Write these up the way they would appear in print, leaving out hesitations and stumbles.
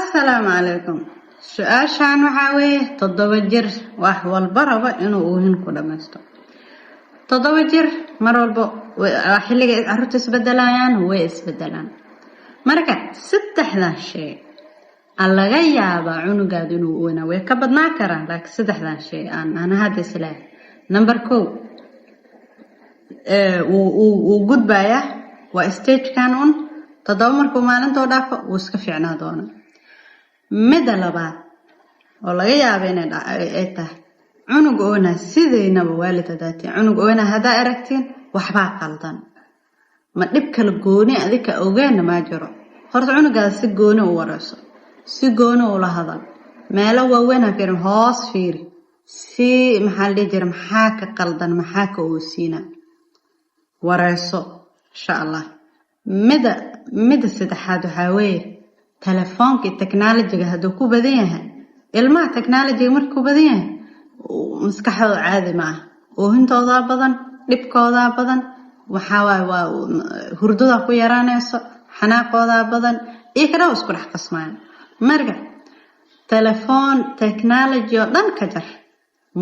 Assalaamu calaykum. Su-aashan waxaa weeye 7 jir wax walba rabo inuu oohin ku dhammaysto. 7 jir mar walba xilliga carruurta isbedelayaan, way isbedelaan. Marka saddexdan shay aan laga yaabaa cunugaada inuu oona, way ka badnaan karaan, laakiin saddexdan shay aan ana hadda isleeyahay. Number 1, wuu gudbayaa, waa stagekan un. 7 markuu maalintoo dhaafo, wuu iska fiicnaa doonaa. Midda labaad oo laga yaaba inay ay tahay cunug oona, sidaynaba waalid hadaatiin, cunug oona haddaa aragtiin, waxbaa qaldan. Ma dhib kala gooni adika ogeenna maa jiro. Horta cunugaada si gooni u wareyso, si gooni ula hadal. Meelo waaweyn ha fiirin, hoos fiiri. Si maxaa la dhihi jira, maxaa ka qaldan, maxaa ka oosiina, wareyso, insha Allah. Mida saddexaad waxaa weeye telefoonka iyo technologyga hadduu ku badan yahay ilmaha. Technologyga markuu ku badan yahay, maskaxdooda caadi ma ah, oohintoodaa badan, dhibkoodaa badan. Waxaa waaye waa hurdadaa ku yaraanayso, xanaaqoodaa badan iyo kadhaw isku dhex qasmaan. Marka telefoon, technology oo dhan ka jar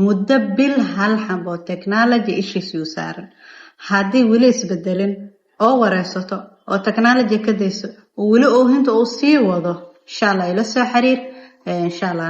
muddo bil. Hal xabo technology ishiisuu saaran, haddii weli isbedelin oo wareysato oo technology ka dayso oo weli oohinta uu sii wado, insha Allah ila soo xiriir, insha Allah.